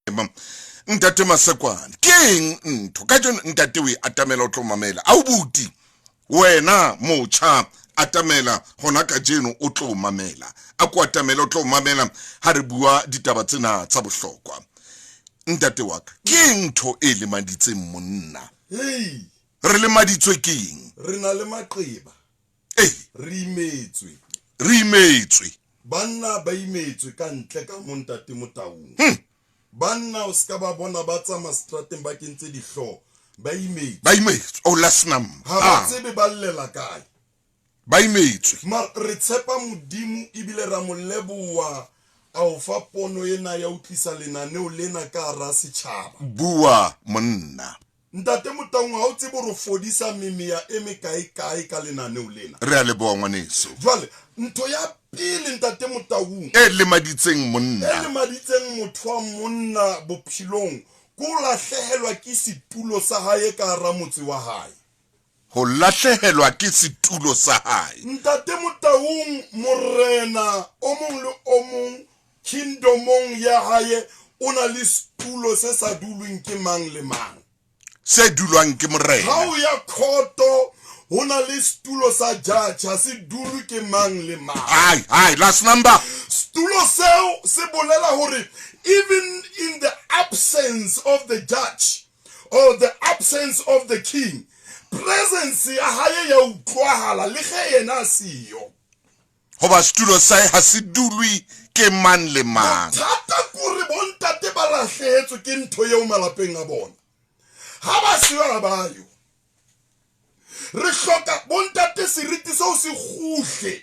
FM. Ntate Masekwane, ke eng ntho kajeno ntate o e atamela o tlo mamela? A o buti wena motjha atamela hona kajeno o tlo mamela. A ko atamela o tlo mamela ha re bua ditaba tsena tsa bohlokwa. Ntate wa ka, ke eng ntho e lemaditseng monna? Hei! Re lemaditswe ke eng? Re na le maqeba. Ee. Re imetswe. Re imetswe. Banna ba imetswe ka ntle ka mo Ntate Motaung. Banna o ska ba bona ba tsamaya strateng ba kentse dihlooho. Ba imetswe. Ba imetswe. Oh, last number. Ha ba tsebe ba llela kae. Ba imetswe. Mara re tshepa Modimo ebile ra mo leboha a o fa pono ena ya ho tlisa lenaneo lena ka hara setjhaba. Bua monna. Ntate Motaung ha o tsebe hore o fodisa memeya e mekae kae ka lenaneo lena. Re a leboha ngwaneso. Jwale ntho ya pele Ntate Motaung. E lemaditseng monna. E lemaditseng motho wa monna bophelong ke ho lahlehelwa ke setulo sa hae ka hara motse wa hae. Ho lahlehelwa ke setulo sa hae. Ntate Motaung morena o mong le o mong Kingdomong ya hae o na le setulo se sa dulweng ke mang le mang. Se dulwang ke morena. Ha o ya khoto ho na le setulo sa judge, ha se dulwe ke mang le mang. Hai, hai, last number. Setulo seo se bolela hore even in the absence of the judge or the absence of the king, presence ya hae ya utlwahala le ge yena a siyo. Goba setulo sa ha se dulwe ke mang le mang. Bothata kore bontate ba lahlehetswe ke ntho eo malapeng a bona. Ha ba seyo ha ba yo. Re hloka bontate seriti seo se kgutle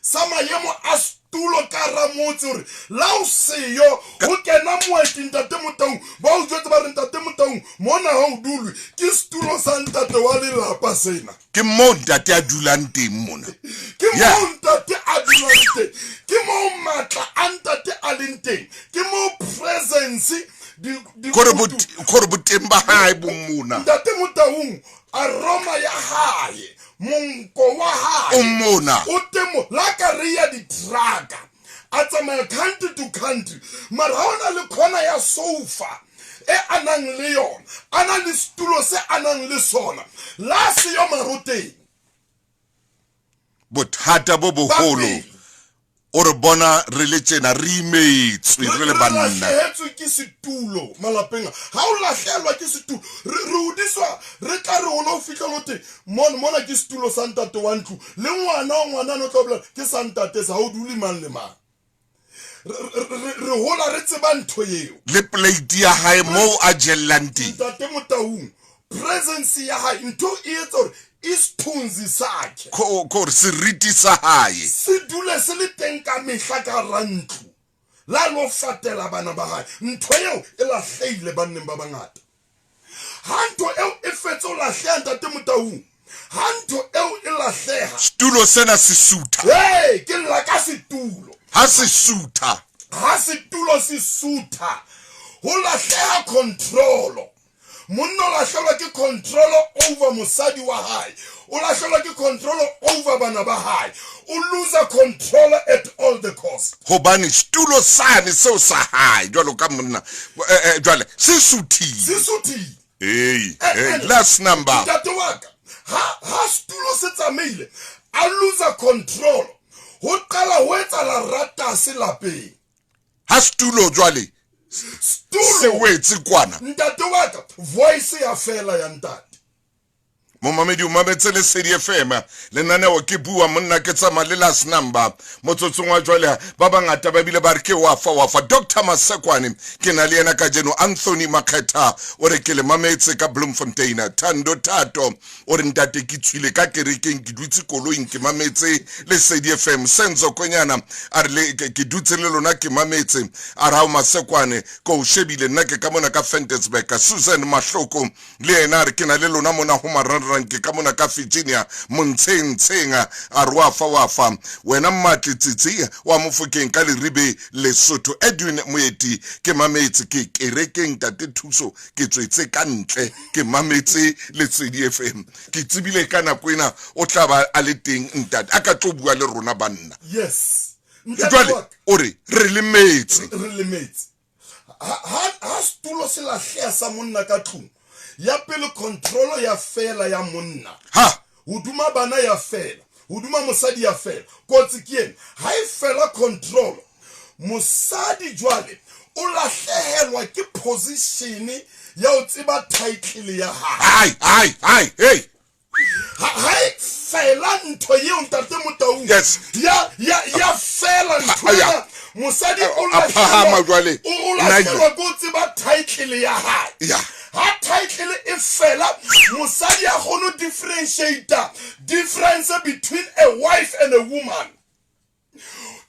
sa maemo a setulo ka hara motse hore la o seyo ho kena moeti Ntate Motaung ba o jwetse ba re Ntate Motaung mona ha o dulwe ke setulo sa ntate wa lelapa sena. Ke moo ntate a dulang teng mona. Ke moo ntate a dulang teng. Ke moo matla a ntate a leng teng. Ke moo presence kore boteng ba hae bo mona. Ntate Motaung aroma ya hae, monko wa hae o mona. O teng mo la ka re ya di-trucka a tsamaya country to country mara ha o na le corner ya sofa e a nang le yona a na le setulo se a nang le sona la seyo maroteng. Bothata bo boholo o re bona re le tjena re imetswe re le banna. Re lahlehetswe ke setulo malapeng. Ha o lahlehelwa ke setulo re hodiswa re tla re hola ho fihla lo teng mona mona ke setulo sa ntate wa ntlo le ngwana wa ngwana no tla bolela ke sa ntate sa o dule mang le mang. Re hola re tseba ntho eo. Le plate ya hae moo a jellang teng. Ntate Motaung presence ya hae ntho e etsa hore isithunzi sakhe Kore seriti sa hae se dule se le teng ka mehla ka hara ntlo la lo fatela bana ba hae. Ntho eo e lahlehile banneng ba bangata. Ha ntho eo e fetse ho lahleha Ntate Motaung, ha ntho eo e lahleha, setulo sena se sutha. Hey, ke lla ka setulo. Ha se sutha. Ha setulo se sutha, ho lahleha control. Monna o lahlehelwa ke control over mosadi wa hae. O lahlehelwa ke control over bana ba hae. O loser control at all the cost. Hobane setulo sane seo sa hae jwalo ka monna jwale se suthile. Se suthile. Hey, hey, last number. Ntate wa ka, ha setulo se tsamaile, a loser control. Ho qala ho etsahala ratase lapeng. Ha setulo jwale se wetse kwana. Ntate wa ka, voice ya fela ya ntate. Momamedi o mametse Lesedi FM, lenaneo ke bua monna ke tsamaya le last number. Motsotsong wa jwale ba bangata ba bile ba re ke wafa wafa. Doctor Masekwane ke na le yena kajeno. Anthony Makgetha o re ke le mametse ka Bloemfontein. Thando Thato o re ntate ke tswile ka kerekeng ke dutse koloing ke mametse Lesedi FM. Senzo Konyana a re le ke dutse le lona ke mametse. A re hao Masekwane ko o shebile nna ke ka mona ka Ventersburg. Susan Mahloko le yena a re ke na le lona mona ho marangrang ke ka mona ka Virginia montsheng tsheng. A re wa fa wa fa wena Mmatli Tsitsi wa Mofokeng ka Leribe Lesotho. Edwin Moeti ke mametse ke kerekeng tate Thuso ke tswetse ka ntle ke mametse Lesedi FM. Ke tsebile ka nako ena o tla ba a le teng ntate a ka tlo bua le rona banna. Yes. Jwale o re re lemetse. Re lemetse. Ha Control se lahleha sa monna ka tlung, ya pele control ya fela ya monna. Ha. Hoduma bana ya fela, hoduma mosadi ya fela. Kotsi ke ena, ha e fela control, mosadi jwale o lahlehelwa ke position ya ho tseba title ya hae. Hai, hai, hai, hey. Ha e fela ntho eo ntate Motaung. Yes. Ya ya ya fela ntho ya. Mosadi o A phahama jwale. O lahlehelwa ke ho tseba title ya hae. Ya. Ha title e fela, mosadi a kgone ho differentiate difference between a wife and a woman.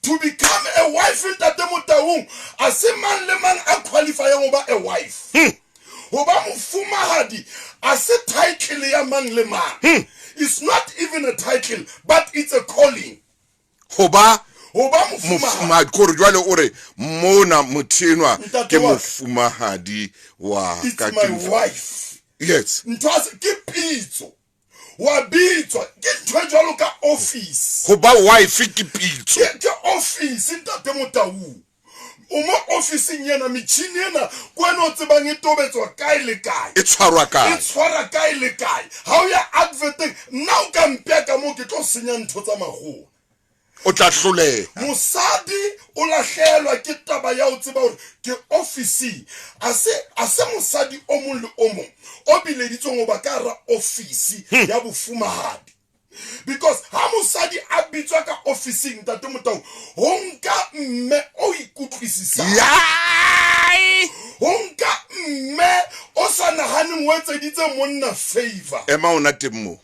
To become a wife ntate Motaung, a se mang le mang a qualifyang ho ba a wife. Ho ba mofumahadi a se title ya mang le mang. It's not even a title, but it's a calling. Ho ba Ho ba mofumahadi. Mofumahadi kore jwale o re mona motho enwa Ntate ke wa ka. mofumahadi wa It's ka my ke mofu- wife. Yes. Ntho a se ke pitso. Wa bitswa ke ntho e jwalo ka office. Ho ba wife ke pitso. Ke office ntate Motaung. O mo officing ena, metjhini ena ke wena o tsebang e tobetswa kae le kae. E tshwarwa kae? E tshwara kae le kae. Ha o ya adverteng, nna o ka mpea ka moo ke tlo senya ntho tsa makgowa. O tla hloleha. Mosadi o lahlehelwa ke taba ya ho tseba hore ke officing. A se, a se mosadi o mong le o mong o bileditsweng ho ba ka hara office ya bofumahadi. Because ha mosadi a bitswa ka officing ntate Motaung, ho nka mme o ikutlwisisang. Yai! Ho nka mme o sa nahaneng o etseditse monna favor. Ema ona teng moo.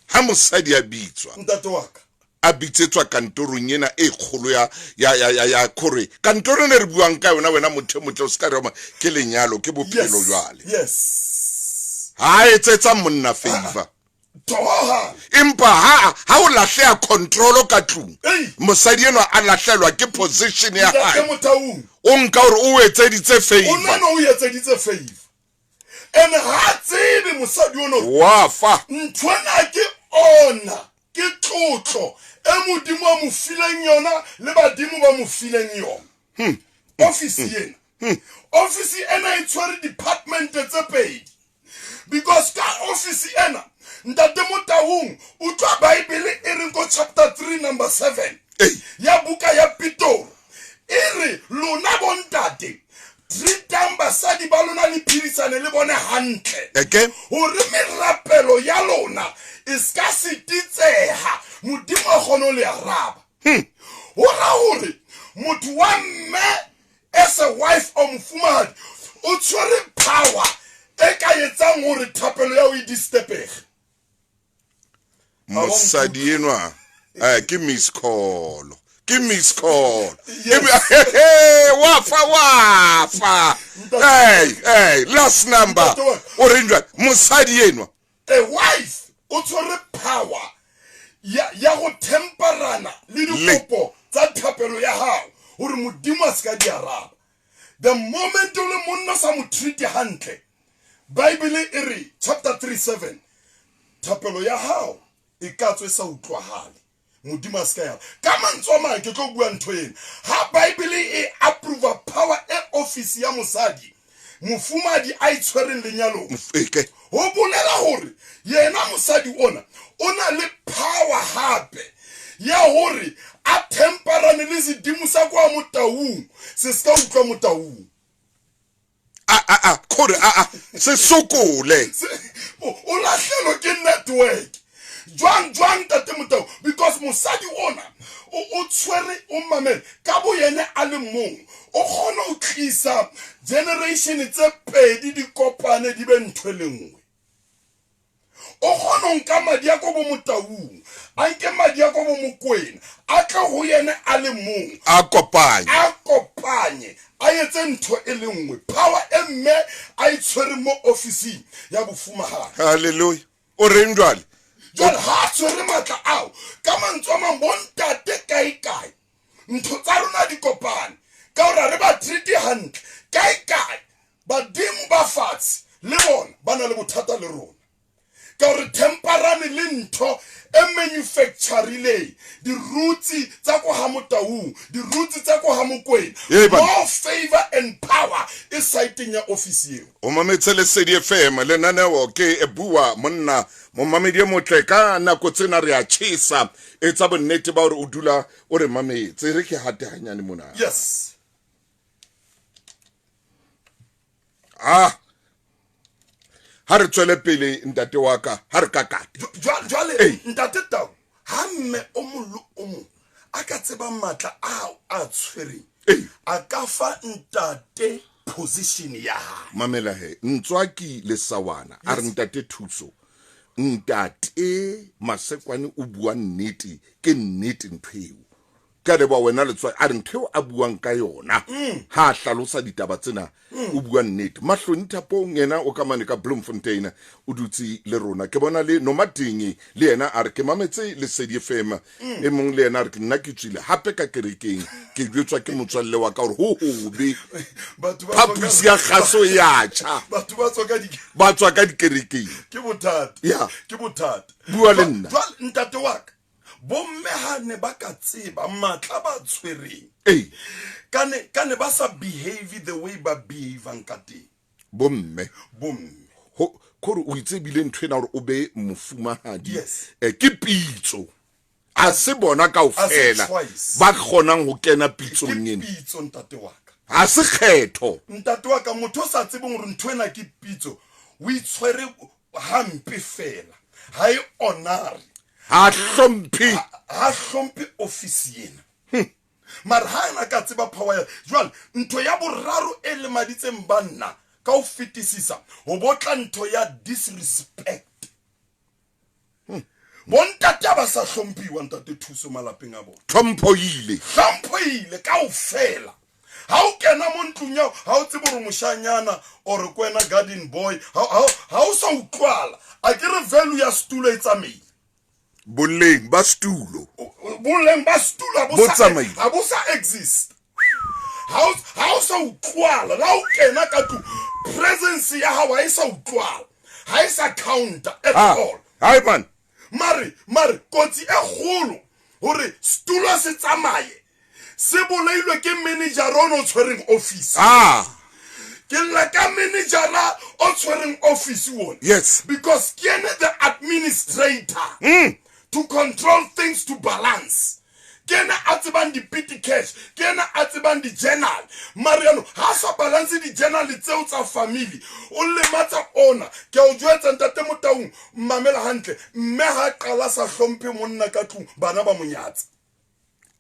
Ha mosadi a bitswa, Ntate wa ka. a bitsetswa kantorong ena e kgolo ya, ya, ya, ya, ya kore kantoro ene re buang ka yona wena motho e motle o se ka re oma, ke lenyalo, ke bophelo Yes. jwale. Yes. Ha etsetsa monna favor. Toha. Empa ha o lahleha control ka tlung, Ei. mosadi enwa a lahlelwa ke position ya Ntate hae. Motaung. O nka hore o etseditse favor. O nna o etseditse favor. Ene ha tsebe mosadi ono. Wa fa. Ntho ena ke ona, ke tlotlo e Modimo a mo fileng yona le badimo ba mo fileng yona. Office ena. Office ena e tshwere department tse pedi. Because ka office ena ntate Motaung utlwa Bible e reng ko chapter 3 number 7. Ei. Ya buka ya Pitoro. E re lona bontate treatang basadi ba lona le phedisane le bone hantle. Eke? Hore merapelo ya lona e ska sititseha, Modimo a kgone ho le araba. Ho ra hore motho wa mme as a wife or mofumahadi o tshwere power e ka etsang hore thapelo ya ho e disturbege. Mosadi enwa, ke miss call. Ke miss call. Yes. Wa fa, wa fa. Hey, hey, last number. Ntate wa ka. O reng jwale? Mosadi enwa. A wife o tshwere power ya go temperana le dikopo tsa thapelo ya hao hore Modimo a se ka di araba. The moment o le monna sa mo treat hantle, Bible e re chapter 3:7, thapelo ya hao e ka tswe sa utlwahale. Modimo a se ka ya. Ka mantswe a mang ke tlo bua ntho ena. Ha Bible e approve power e office ya mosadi, mofumadi a itshwereng lenyalong. Eke. Ho bolela hore yena mosadi ona o na le power hape ya hore a temperane le sedimo sa kwa Motaung, se ska utlwa Motaung. A, a, a, kgore, a, a, se sokole. Se, o lahlelwe ke network. Jwang, jwang, ntate Motaung? Because mosadi ona o tshwere, o mamele ka bo yena a le mong, o kgona ho tlisa generation tse pedi di kopane di be ntho e le nngwe. O kgona ho nka madi a ko bo Motaung, a nke madi a ko bo Mokwena, a tle ho yena a le mong, A kopanye. a kopanye, a etse ntho e le nngwe. Power e mme a e tshwere mo officing ya bofumahadi. Hallelujah. O reng jwale? Jwale ha a tshwere matla ao, ka mantswe a mang, bontate kae kae, ntho tsa rona di kopane, ka hore ha re ba treat hantle, kae kae, badimo ba fatshe le bona ba na le bothata le rona. Ka hore temperane le ntho e manufacturileng di-roots tsa ko ha Motaung, di-roots tsa ko ha Mokwena. More favor and power e siteng ya office eo. O mametse Lesedi FM, lenaneo ke Bua Monna. Momamedi e motle, ka nako tsena re a tjhesa. Etsa bonnete ba hore o dula o re mametse. Re ke hate hanyane mona. Yes. Ah. Ha re tswele pele ntate wa ka, ha re ka kate. Jwale ntate Tau, ha mme o mong le o mong a ka tseba matla ao a tshwereng, a ka fa ntate position ya hae. Mamela he, Ntswaki Lesawana a re ntate Thuso, ntate Masekwane o bua nnete, ke nnete ntho eo. Ke a leboha wena Letswai. A re ntho eo a buang ka yona ha a hlalosa ditaba tsena o bua nnete. Mahloni Thapong yena o ka mane ka Bloemfontein o dutse le rona. Ke bona le Nomadingi le yena a re ke mametse Lesedi FM. E mong le yena a re nna ke tswile hape ka kerekeng ke jwetswa ke motswalle wa ka hore ho hobe. Phaposi ya kgaso e a tjha. Batho ba tswa ka di ba tswa ka dikerekeng. Ke bothata. Ya. Ke bothata. Bua le nna. Jwale ntate wa ka, bomme ha ne ba ka tseba matla ba tshwereng, Ee. ka ne, ka ne ba sa behave the way ba behavang ka teng. Bomme. Bomme. Ho, kore o itse ebile ntho ena hore o be mofumahadi. Yes. Ke pitso. A se bona kaofela A se choice. ba kgonang ho kena pitsong Ke ena. pitso ntate wa ka. Ha se kgetho. Ntate wa ka, motho o sa tsebeng hore ntho ena ke pitso, o itshwere hampe fela. Ha e honore. Ha hlomphe. Ha hlomphe office ena. Mara ha ena ka tseba power ya jwale, ntho ya boraro e lemaditseng banna ka ho fetisisa, ho botla ntho ya disrespect. Bontate ha ba sa hlomphiwa ntate Thuso malapeng a bona. Tlhompho ile. Hlompho ile kaofela. Ha o kena mo ntlong ya ha o tsebe hore moshanyana or ke wena garden boy, ha o sa utlwala, a ke re value ya setulo e tsamaile. Boleng ba setulo. Boleng ba setulo ha bo Bo sa tsamaile. ha bo sa exist. Ha o sa utlwala, la o kena ka tlung, presence ya hao ha e sa utlwala. Ha e sa counter at all. Hai man. Mare, mare kotsi e kgolo hore setulo se tsamaye, se bolailwe ke manager o no tshwereng office. Ke lla ka manager o tshwereng office ona. Yes. Because ke ene the administrator. To control things, to balance. Ke ena a tsebang di-petty cash, ke ena a tsebang di-journal. Mare yanong ha sa balance di-journal tseo tsa family, o lematsa ona. Ke a o jwetsa ntate Motaung, mmamela hantle, mme ha qala sa hlomphe monna ka tlung, bana ba mo nyatsa.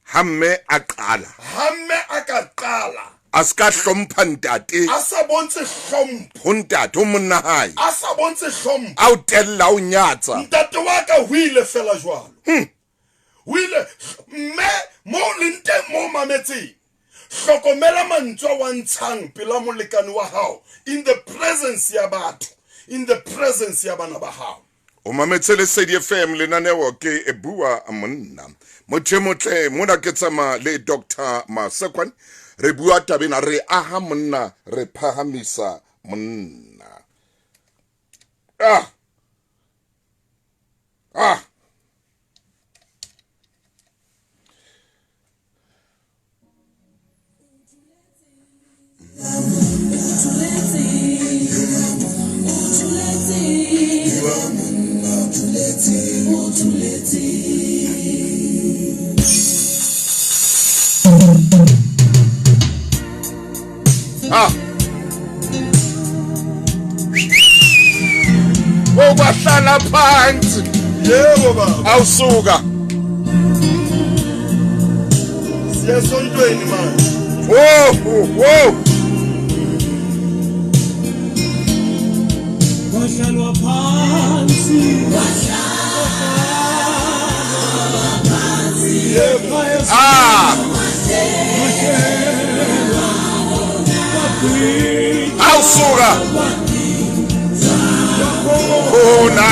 Ha mme a qala. Ha mme a ka qala. A ska hlompha ntate. A sa bontshe hlompho. Ho ntate, ho monna hae. A sa bontshe hlompho. A o tella, a o nyatsa. Ntate wa ka ho ile fela jwalo. Ho ile, mme mo leng teng mo mametseng, hlokomela mantswe a wa ntshang pela molekane wa hao in the presence ya batho, in the presence ya bana ba hao. O mametse Lesedi FM, lenaneo ke e bua monna. Motho e motle mona ke tsamaya le Doctor Masekwane, re bua taba ena, re aha monna, re phahamisa monna. Okwahlala phansi. Yebo baba. Awusuka. Siyasontweni manje. Wo, wo, wo. Wahlalwa phansi. Yebo. Awusuka. Khona.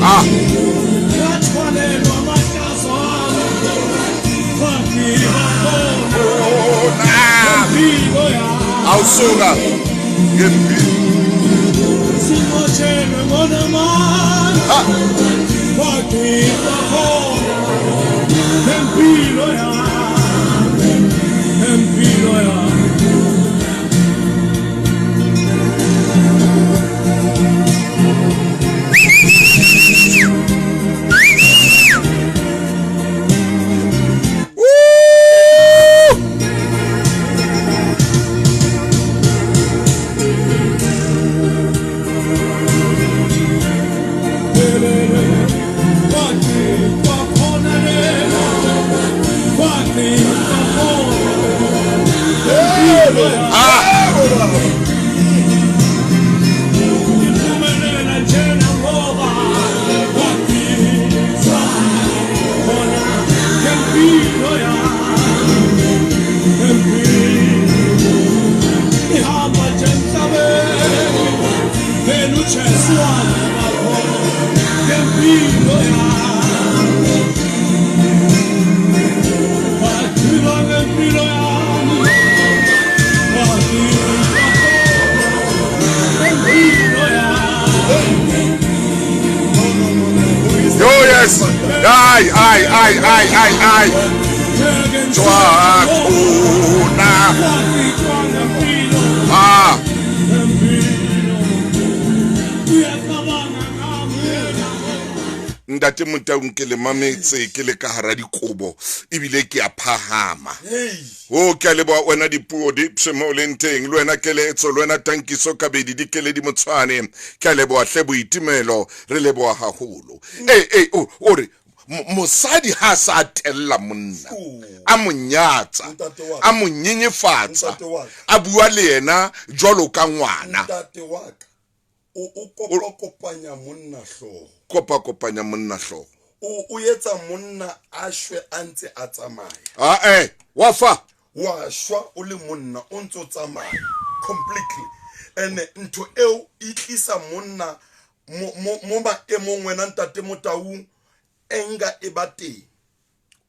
Ah. Awusuka ngempilo. Ah. Oh yes. Ai ai ai ai ai ai. Tswa khona. Ah. Ntate Motaung ke le mametse ke le ka hara dikobo ebile ke a phahama. O ke a leboha wena dipuo di pshemo o leng teng le wena keletso le wena tankiso kabedi di keledi motshwane ke a leboha hle boitumelo re leboha haholo. Ee ee o re mosadi ha sa tella monna a mo nyatsa a mo nyenyefatsa a bua le yena jwalo ka ngwana. Ntate wa ka o kopa-kopanya monna hlooho. Kopa-kopanya monna hlooho. O etsa monna a shwe a ntse a tsamaya. Ah wa fa wa shwa o le monna o ntse o tsamaya completely and ntho eo e tlisa monna mo maemong wena ntate Motaung enga e ba teng.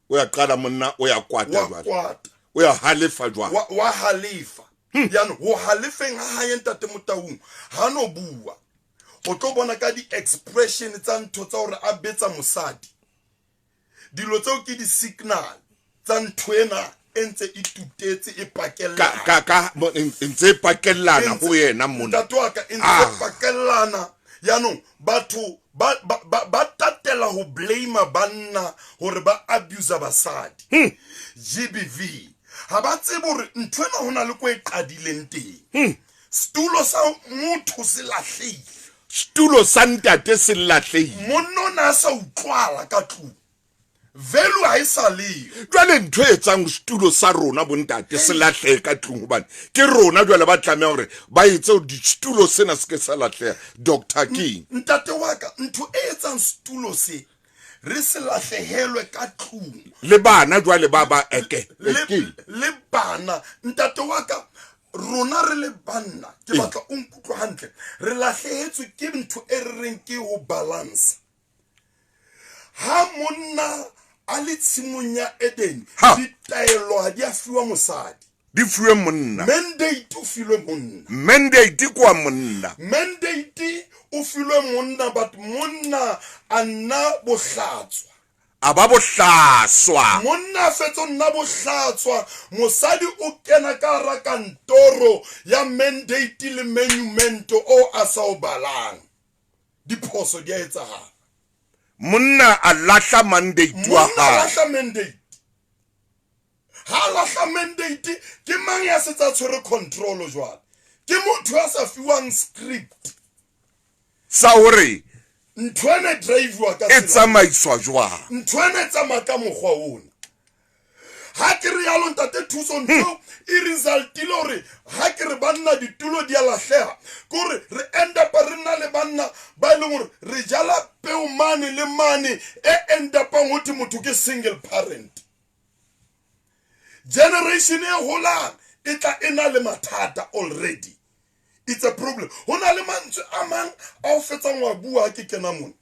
O ya qala monna o ya kwata jwale. O ya halefa jwale. Wa halefa. Jaanong ho halefeng ha hae ntate Motaung ha no bua o tlo bona ka di-expression tsa ntho tsa hore a betsa mosadi dilo tseo ke di-signal tsa ntho ena e ntse e tutetse e pakellana ka ntse e pakellana ho yena monna ntate wa ka e ntse e pakellana. Jaanong batho ba tatela ho blame banna hore ba abuse basadi. GBV ha ba tsebe hore ntho ena ho na le ko e qadileng teng. Setulo sa motho se lahlehile. Setulo sa ntate se lahlehile. Monna o ne a sa utlwala ka tlung. Value ha e sa leyo. Jwale ntho e etsang setulo sa rona bontate se lahlehe ka tlung hobane ke rona jwale ba tlameha hore ba etse hore setulo sena se ke sa lahleha. Doctor King. Ntate wa ka ntho e etsang setulo se re se lahlehelwe ka tlung. Le bana jwale ba ba eke. Le bana ntate wa ka rona re le banna ke batla o nkutlwe hantle re lahlehetswe ke ntho e re reng ke ho balance. Ha monna a le tshimong ya Eden ditaelo ha di a fiwa mosadi. Di fuwe monna. Mandate o filwe monna. Mandate kwa monna. Mandate o filwe monna but monna a nna bohlatswa. A ba bohlaswa. Monna a fetsa nna bohlatswa mosadi o kena ka hara kantoro ya mandate le monumento o a sa o balang. Diphoso di a etsahala. Monna a lahla mandate wa Monna a hae. lahla mandate. Ha lahla mandate ke mang ya setsa tshwere control jwale? Ke motho ya sa fiwang script. Sa hore ntho ena e drive-wa ka e tsela. Tsamaiswa jwang? Ntho ena e tsamaya ka mokgwa ona. Ha ke re yalo ntate Thuso, ntho e resultile hore ha ke re banna ditulo di a lahleha, ke hore re end up re nna le banna ba e leng hore re jala peo mane le mane e end upang ho thwe motho ke single parent. Generation e holang e tla e na le mathata already. It's a problem. Ho na le mantswe a mang a o fetsang wa bua ha ke kena mona.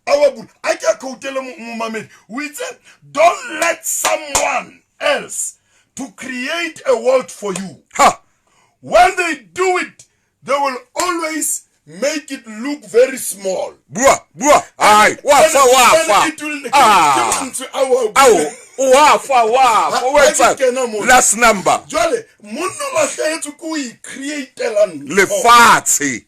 A wa bua, a ke a quotele momamedi. O itse, don't let someone else to create a world for you. Ha! When they do it, they will always make it look very small. Bua, bua. Ai, wa fa, wa fa. Ah. Ke mantswe a wa Ao, wa fa, wa fa. O Ha etsa ke kena mona. last number. Jwale, monna o lahlehetswe ke ho i-createla ntho. Lefatshe.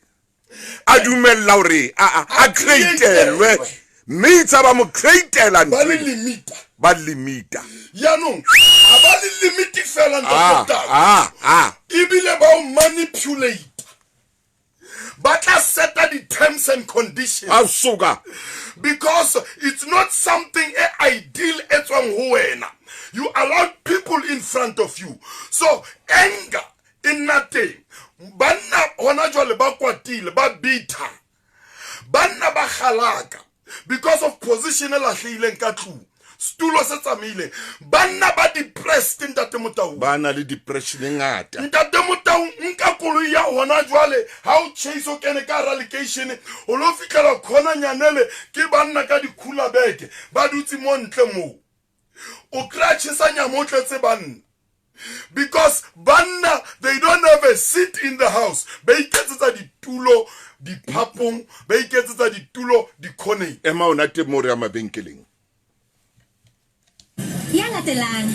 A dumella hore a createlwe. Mme itse ba mo createla Ba le ntho. limita. Ba limita. Jaanong, ha ba le limit fela, ntate Tau. Ebile ba o manipulate. Ba tla seta di-terms and conditions. A suka. Because it's not something e ideal e tswang ho wena. You allow people in front of you. So anger e nna teng. Banna hona jwale ba kwatile, ba bitter. Banna ba kgalaka because of position e lahlehileng ka tlung. Setulo se tsamaileng. Banna ba depressed, ntate Motau. Ba na le depression e ngata. Ntate Motau, nka koloi ya hona jwale, ha o chase o kene ka hara lekeishene, o lo fihlela khona nyanele ke banna ka di-cooler bag, ba dutse mo ntle moo. O kry-a tjhesa nyama o tletse banna. Because banna, they don't have a seat in the house. Ba iketsetsa ditulo diphapong, ba iketsetsa ditulo dikhoneng. Ema ona teng moo re ya mabenkeleng. Ya latelang.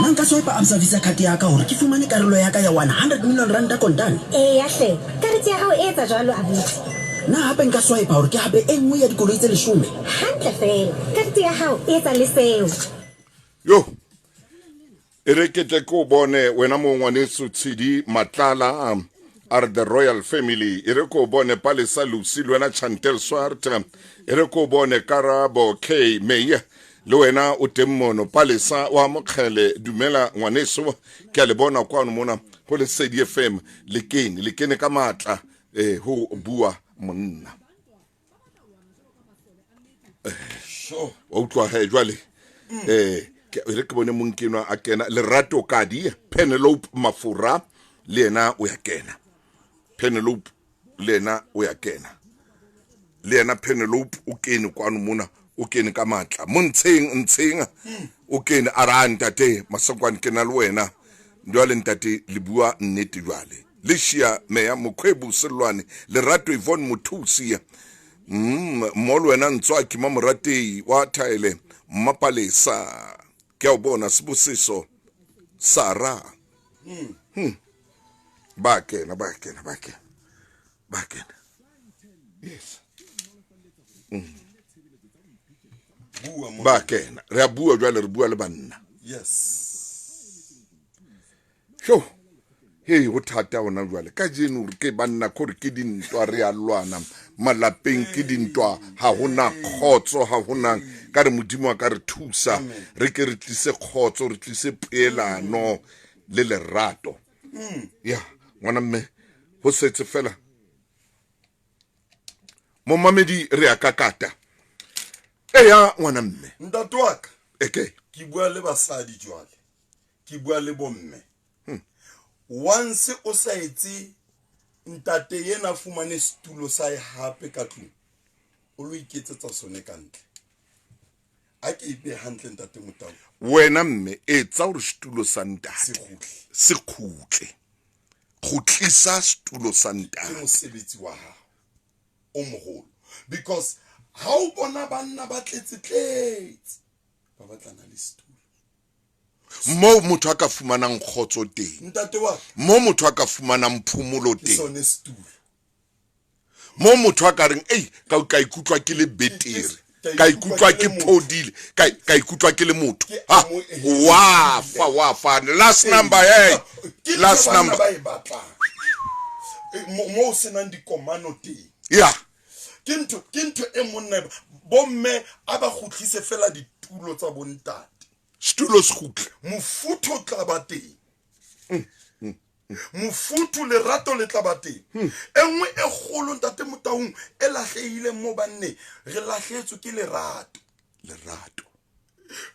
Na nka swipe Absa Visa card ya ka hore ke fumane karolo ya ka ya 100 million rand kontane? Eya hle, karete ya hao e etsa jwalo abuti. Na hape nka swipe hore ke hape e nngwe ya dikoloi tse 10? Hantle fela, karete ya hao e etsa le seo. Yo. E re ke tle ke o bone wena mo ngwaneso Tshidi Matlala, are the royal family. E re ke o bone Palesa Lucy le wena Chantel Swart. E re ke o bone Karabo K May le wena o teng mono. Palesa wa Mokgele, dumela ngwaneso, ke a le bona kwano mona ho Lesedi FM. Le kene, le kene ka matla, ho bua monna. Wa utlwa he jwale. Ke re ke bone monkenwa a kena Lerato Kadi, Penelope Mafura le yena o ya kena. Penelope le yena o ya kena. Le yena Penelope o kene kwano mona, o kene ka matla. Montsheng, ntsheng, o kene a ra ntate Masakwane ke na le wena. Jwale ntate le bua nnete jwale. Leshia Meya Mokhwebu Selwane, Lerato Yvonne Mothusi. Mo le wena Ntswaki Mamoratei wa Thaele Mmapalesa. Ke a o bona Sibusiso Sara. Ba kena, ba kena, ba kena. Ba kena. Yes. Bua mo. Ba kena. Re a bua jwale, re bua le banna. Yes. Sho. Hei, ho thata hona jwale. Kajeno re ke banna kore ke dintwa re a lwana. Malapeng ke dintwa, ha hona kgotso, ha hona ka re Modimo a ka re thusa. Re ke re tlise kgotso, re tlise poelano le lerato. Ya, ngwana mme, ho setse fela. Momamedi re a kakata. Eya, ngwana mme. Ntate wa ka. Eke. Ke bua le basadi jwale. Ke bua le bomme. Once o sa etse ntate yena fumane setulo sa hae hape ka tlung, o lo iketsetsa sone ka ntle. A ke ipe hantle ntate Motau. Wena mme etsa hore setulo sa ntate Se kgutle. Se kgutle. Kgutlisa setulo sa ntate. Ke mosebetsi wa hao o moholo. Because ha o bona banna ba tletse tletse, ba batlana le setulo. Moo motho a ka fumanang kgotso teng. Ntate wa ka. Moo motho a ka fumanang phomolo Ke teng. sone setulo. Moo motho a ka reng, ei, ka ikutlwa ke le betere. Ka ikutlwa ke phodile. Ka ikutlwa ke le motho. Ke Ha, amohetse. wa fa, wa fa. Last number, hey. Ke ntho Last banna number. ba e batlang. Mo senang dikomano teng. Yeah. Ke ntho e monna e ba-, bomme a ba kgutlise fela ditulo tsa bontate. Setulo se kgutle. Mofuthu o tla ba teng. Mofuthu, lerato le tla ba teng. E nngwe e kgolo, ntate Motaung, e lahlehileng mo banneng, re lahlehetswe ke lerato. Lerato.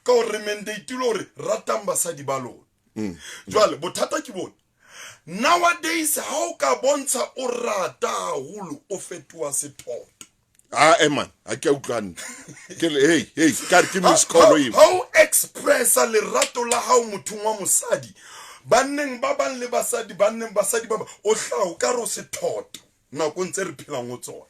Ka gore re mandatile gore ratang basadi ba lona. Jwale bothata ke bone, nowadays ha o ka bontsha o rata haholo, o fetoha sethoto. Ah, man, ha ke a utlwa hantle. Ke le, hey, hey, ka re ke miss call eo. Ha o expressa lerato la hao mothong wa mosadi, banneng ba bang le basadi, banneng basadi ba bang, o hlaha o ka re o sethoto nakong tse re phelang ho tsona.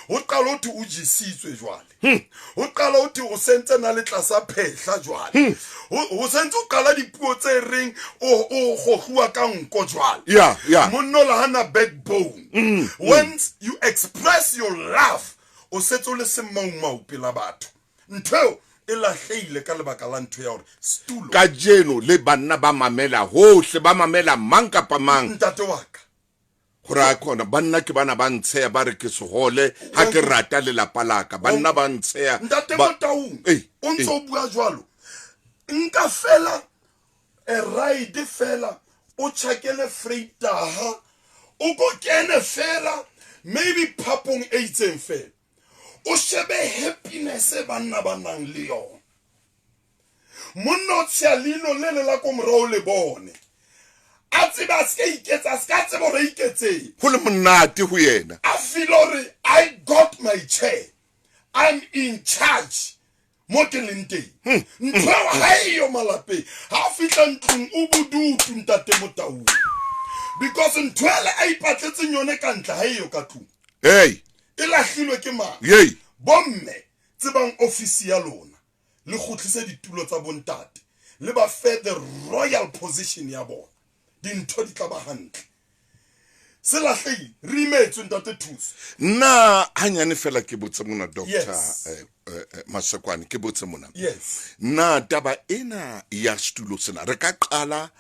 Ho qala ho thwe o jesitswe jwale. Ho qala ho thwe o sentse na le tlasa phehla jwale. Ho sentse o qala dipuo tse reng o gogiwa ka nko jwale. Yeah, yeah. Monna o la hana backbone. Once you express your love, o setse o le semaumau pela batho. Ntho eo e lahlehile ka lebaka la ntho ya hore setulo. Kajeno le banna ba mamela hohle, ba mamela mang kapa mang. Ntate wa ka. Gore a kgona, banna ke bana ba ntsheya, ba re ke sehole ha ke rata lelapa la ka. Banna ba ntsheya. Ntate Motaung, o ntse o bua jwalo. Nka fela a ride fela, o tjhakele freitaha, o ko kene fela, maybe phapong e itseng fela. O shebe happiness e banna ba nang le yona. Monna o tsheya leino le le la ko morao le bone. A tseba a se ka iketsa, a se ka tseba hore a iketseng. Ho le monate ho yena. A feel hore I got my chair. I'm in charge. Mo ke leng teng. Ntho eo ha eyo malapeng. Ha a fihla ntlong o bodutu, ntate Motaung. Because ntho ele a ipatletseng yone ka ntle ha eyo ka tlung. Hey. E lahlilwe ke mang? Yey. Bomme, tsebang ofisi ya lona. Le kgutlise ditulo tsa bontate. Le ba fe the royal position ya bona. Dintho di tla ba hantle. Se lahlehile, re imetswe, ntate Thuso. Nna hanyane fela ke botse mona, Doctor, Yes. Masekwane, ke botse mona. Yes. Na taba ena ya setulo sena re ka qala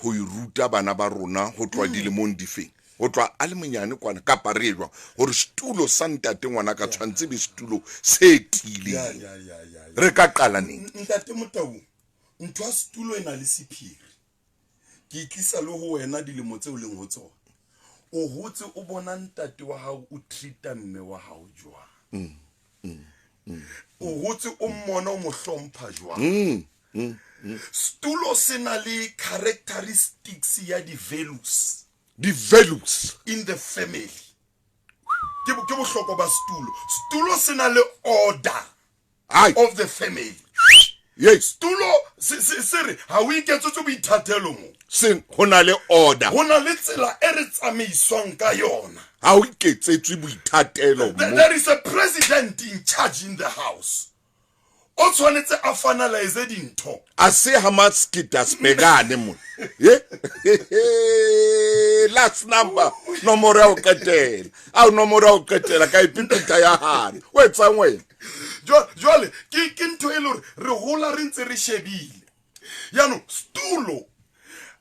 ho e ruta bana ba rona ho tloha dilemong difeng? Ho tloha a le monyane kwana kapa re jwang? Hore setulo sa ntate ngwana ka tshwantse be setulo se tiileng. Ya, ya, ya, ya, ya. Re ka qala neng? Ntate Motaung, ntho ya setulo e na le sephiri. Ke e tlisa le ho wena dilemo tseo leng ho tsona. O hotse o bona ntate wa hao o treat-a mme wa hao jwang? O hotse o mmona o mo hlompha jwang? Setulo se na le characteristics ya di-values. Di-values. In the family. Ke bohlokwa ba setulo. Setulo se na le order Ai. of the family. Yes. Setulo se re ha o iketsetse boithatelo mo. Se ho na le order. Ho na le tsela e re tsamaiswang ka yona. Ha o iketsetswe boithatelo mo. There is a president in charge in the house. O tshwanetse a finalize dintho. A se ha maskita spegane mo. Ye? Last number. Nomoro ya ho qetela. Ao nomoro ya ho qetela ka ipipita ya hane. O etsang wena? Jwale ke ntho e le hore re hola re ntse re shebile. Jaanong setulo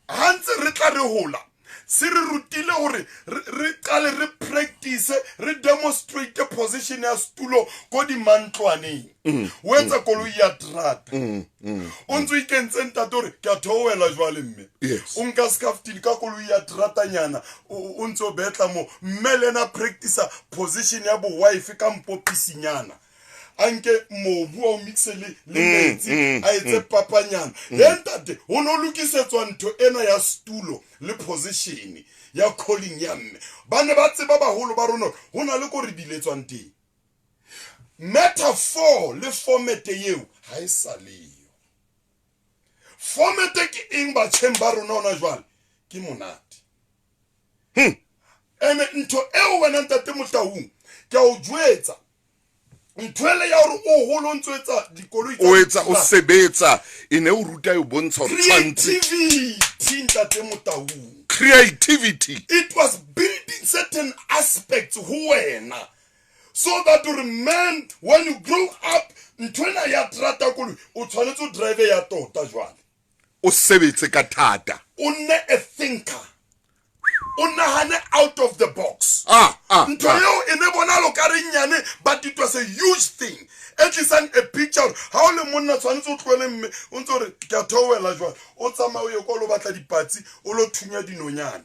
ha ntse re tla re hola, se re rutile hore re qale re practice, re demonstrate position ya setulo ko dimantlwaneng. O etsa koloi ya terata. O ntse o ikentse ntate hore ke a theohela jwale mme. Yes. O nka scaftini ka koloi ya teratanyana, o ntse o betla mo. Mme le ena practice position ya bo wife ka mpopisinyana. A nke mobu a o mixe le metsi, a etse papanyana. He ntate, ho no lokisetswa ntho ena ya setulo le position ya calling ya mme. Ba ne ba tseba baholo ba rona ho na le ko re biletswang teng. Metaphor le format eo ha e sa leyo. Format ke eng batjheng ba rona hona jwale? Ke monate. Ene ntho eo wena ntate Motaung, ke a o jwetsa. Ntho ele ya hore o holo o ntso etsa dikoloi tsa O etsa, o ditsela. sebetsa, e ne o ruta e o bontsha hore tshwantse. Creativity, ntate Motaung. Creativity. It was building certain aspects ho wena. So that hore man, when you grow up, ntho ena ya terata koloi, o tshwanetse o drive ya tota jwale. O sebetse ka thata. O nne a thinker. O nahane out of the box. Ah, ah, Ntho ah. eo e ne bonalo ka re nyane, but it was a huge thing e tlisang a picture hore ha o le monna tshwanetse o tlohele mme o ntse ore ke a theohela jwale, o tsamaye o ye kwa o lo batla dipatsi, o lo thunya dinonyane.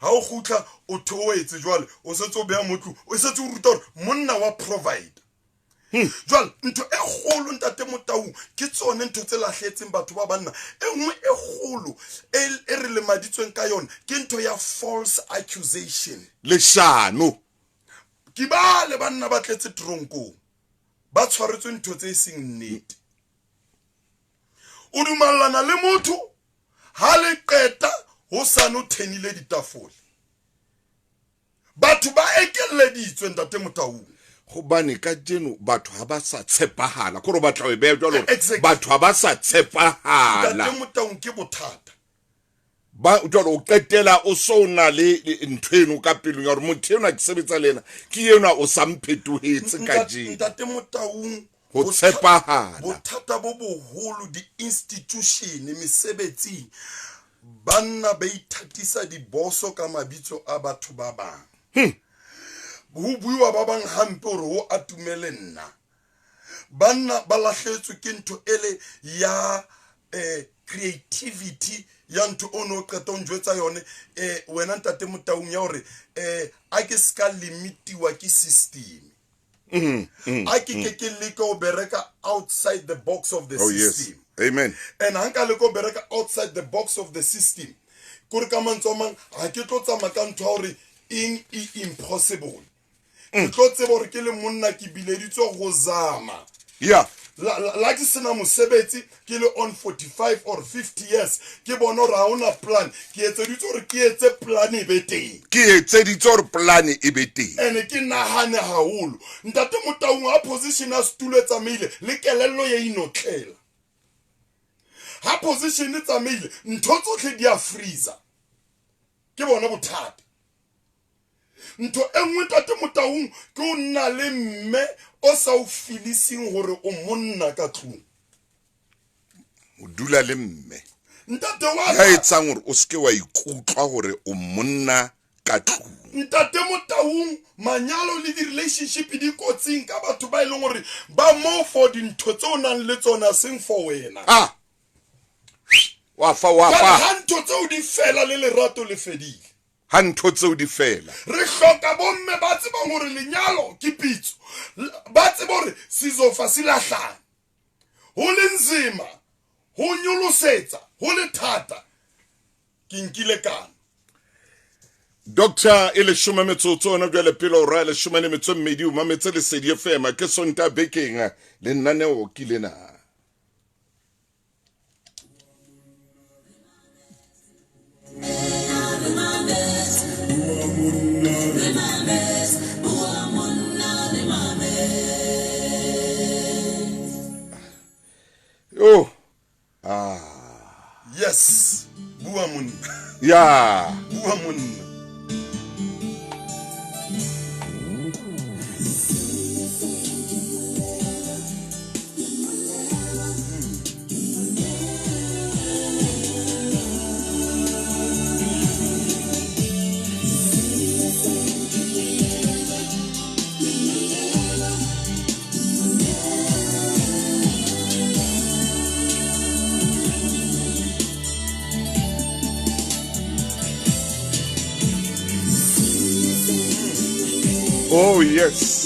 Ha o kgutla o theohetse jwale, o setse o beha mo tlung, o setse o ruta hore monna wa provide. Jwale ntho e kgolo ntate Motaung ke tsone ntho tse lahlehetseng batho ba banna. E nngwe e kgolo e re lemaditsweng ka yona ke ntho ya false accusation. Leshano. Ke ba le banna ba tletse tronkong, ba tshwaretswe ntho tse seng nnete. O dumellana le motho ha le qeta ho sane o thenile ditafole. Batho ba ekelleditswe ntate Motaung. Hobane kajeno batho ha ba sa tshepahala. Kore o batla ho e beha jwalo hore Exactly. batho ha ba sa tshepahala. Ntate Motaung ke bothata. Ba jwalo o qetela o so na le ntho eno ka pelong ya hore motho enwa ke sebetsa le yena, ke enwa o sa mphetohetse kajeno. Ntate Motaung, Ho tshepahala. Bothata bo boholo di-institution mesebetsing, banna ba ithatisa diboso ka mabitso a batho ba bang. Ho buiwa ba bang hampe hore ho atumele nna. Banna ba lahlehetswe ke ntho ele ya creativity ya ntho o no qeta o njwetsa yone, wena ntate Motaung, ya hore a ke ska limitiwa ke system. A ke ke ke leke ho bereka outside the box of the Oh, yes. system. Amen. And ha nka leka ho bereka outside the box of the system, kore ka mantswe a mang, ha ke tlo tsamaya ka ntho ya hore eng e impossible. Ke tlo tseba hore ke le monna ke bileditswe ho zama. Yeah. La ke sena mosebetsi, ke le on 45 or 50 years, ke bona hore ha hona plan. Ke etseditswe hore ke etse plan e be teng. Ke etseditswe hore plan e be teng. Ene ke nahane haholo. Ntate Motaung ha position ya setulo e tsamaile, le kelello ya inotlela. Ha position e tsamaile, ntho tsohle di a freezer. Ke bona bothata. Ntho e nngwe ntate Motaung ke o nna le mme o sa o filising hore o monna ka tlung. O dula le mme. Ntate wa Ya etsang hore o seke wa ikutlwa hore o monna ka tlung. Ntate Motaung, manyalo le di-relationship di kotsing ka batho ba e leng hore ba mo for dintho tse o nang le tsona seng for wena. Ah. Wa fa, wa Jwale fa. ha ntho tseo di fela le lerato le fedile. Ha ntho tseo di fela. Re hloka bomme ba tsebang hore lenyalo ke pitso. Ba tsebe hore sizofa se lahlane. Ho le nzima, ho nyolosetsa, ho le thata. Ke nkile kano. Doctor e leshome metsotso hona jwale pele hora ya leshome le metso e mmedi, o mametse Lesedi FM, ke Sontaha bekeng, lenaneo ke lena. Yo. Yes. Bua monna. Ya. Bua monna. Oh, yes.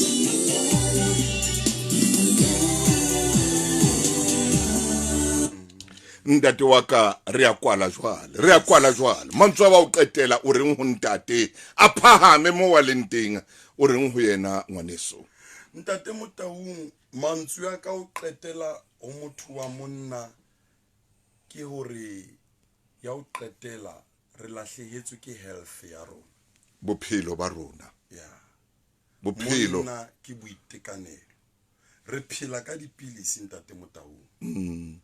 Ntate wa ka, re a kwala jwale, re a kwala jwale. Mantswe a ba o qetela o reng ho ntate, a phahame mo wa leng teng, o reng ho yena ngwaneso? Ntate Motaung, mantswe a ka o qetela ho motho wa monna ke hore ya o qetela re lahlehetswe ke health ya rona. Bophelo ba rona. Yeah. Bophelo. Monna ke boitekanelo. Re phela ka dipilisi ntate Motaung.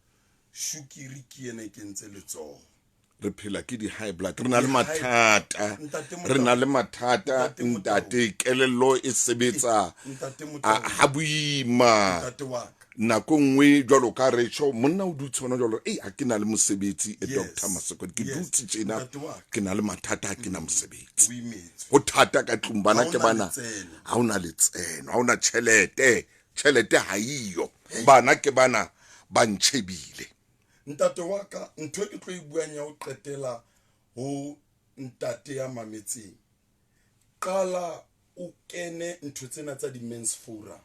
Sukiri ke ena e kentse letsoho. Re phela ke di-high blood, re na le Di-high mathata. Ntate Re na Motaung. le mathata, Ntate Motaung. ntate, kelello e sebetsa Ntate Motaung. ha boima. Ntate wa ka. Nako nngwe jwalo ka re tjho, monna o dutse hona jwalo, ei, ha ke na le mosebetsi, e Doctor Masekwane, ke dutse tjena, ke na le mathata, ha ke na mosebetsi, ho thata ka tlung, bana ke bana, ha ona letseno, ha ona tjhelete, tjhelete ha iyo, bana ke bana ba ntjhebile. Ntate wa ka, ntho e ke tlo e buang ya ho qetela ho ntate ya mametseng, qala o kene ntho tsena tsa di-men's forum,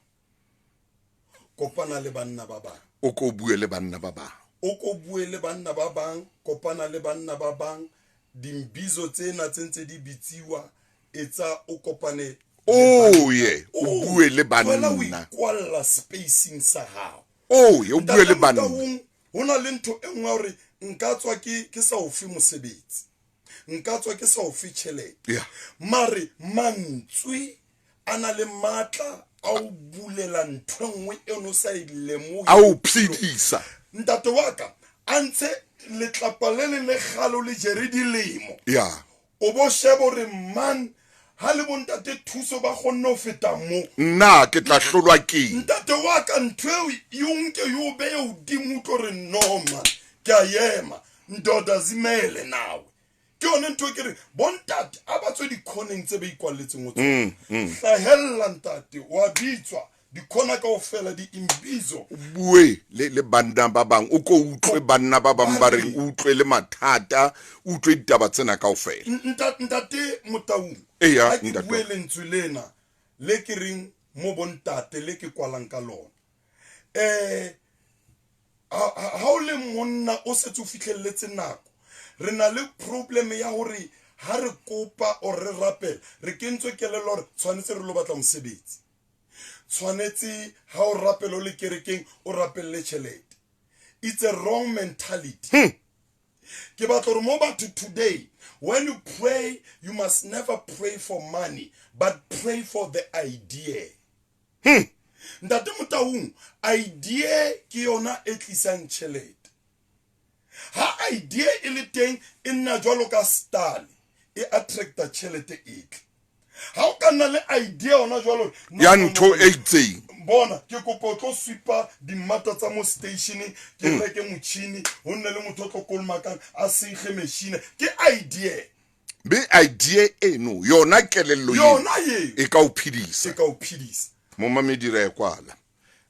kopana le banna ba bang, o ko bue le banna ba bang, o ko bue le banna ba bang, kopana le banna ba bang, dimbizo tsena tse ntse di bitsiwa, etsa o kopane, o ye o bue le banna, o ikwalla spacing sa hao, o ye o bue le banna. Ho na le ntho e nngwe hore nka tswa ke sa o fe mosebetsi, nka tswa ke sa o fe tjhelete, mare mantswe a na le matla a o bulela ntho e nngwe e no sa e lemohe, a o phedisa. Ntate wa ka a ntshe letlapa le le lekgalo le jere dilemo, o bo shebe hore man ha le bontate thuso ba kgonne ho feta mo, nna ke tla hlolwa ke ntate wa ka. Ntho eo e o nke e o behe hodimo, o tlo re no man, ke a ema, ndoda zimele nawe. Ke yone ntho e ke re bontate a ba tswe dikhoneng tse ba ikwalletseng ho tsona, hlahella ntate, wa bitswa, dikhona kaofela di imbizo, o bue le banna ba bang, o ko utlwe banna ba bang ba reng, o utlwe le mathata, o utlwe ditaba tsena kaofela. Ntate Motaung, Eya, ha ke ntate. bue lentswe lena le ke reng mo bontate le ke kwalang ka lona, ha o le monna o setse o fihlelletse nako, re na le problem ya hore ha re kopa or re rapela, re kentswe kelello hore tshwanetse re lo batla mosebetsi, tshwanetse ha o rapela o le kerekeng o rapelle tjhelete. It's a wrong mentality. Ke batla hore mo batho today, when you pray, you must never pray for money, but pray for the idea. Ntate Motaung, idea ke yona e tlisang tjhelete. Ha idea e le teng, e nna jwalo ka style, e attracta tjhelete e tle. Ha o ka nna le idea hona jwalo ya ntho e itseng, bona ke kopa o tlo sweepa dimmata tsa mo stationeng, ke reke motjhini, ho nne le motho o tlo kolomakang a sege machine, ke idea. Be idea eno yona, kelello yona eo e ka o phedisa, e ka o phedisa. Momamedi, re kwala.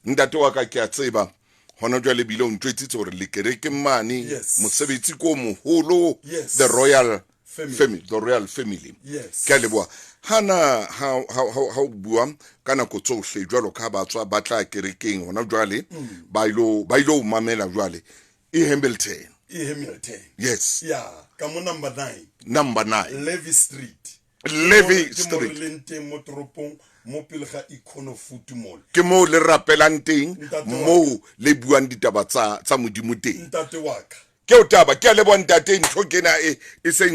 Ntate wa ka, ke a tseba hona jwale bile o ntjwetsitse hore le kerekeng mane, mosebetsi ko moholo, the Royal Family, the Royal Family. Ke a leboha hana ha o bua ka nako tsohle jwalo ka ba tswa ba tla kerekeng hona jwale, ba ilo o mamela jwale e Hamilton. E Hamilton. Yes. Yeah, ka mo number 9. Number 9. Levy Street. Levy Street. Ke mo leng teng mo toropong, mo pele ga Econo Food Mall. Ke mo le rapelang teng, mo le buang ditaba tsa Modimo teng. Ntate wa ka. Ke o taba, ke a leboha ntate, ntho kena e seng.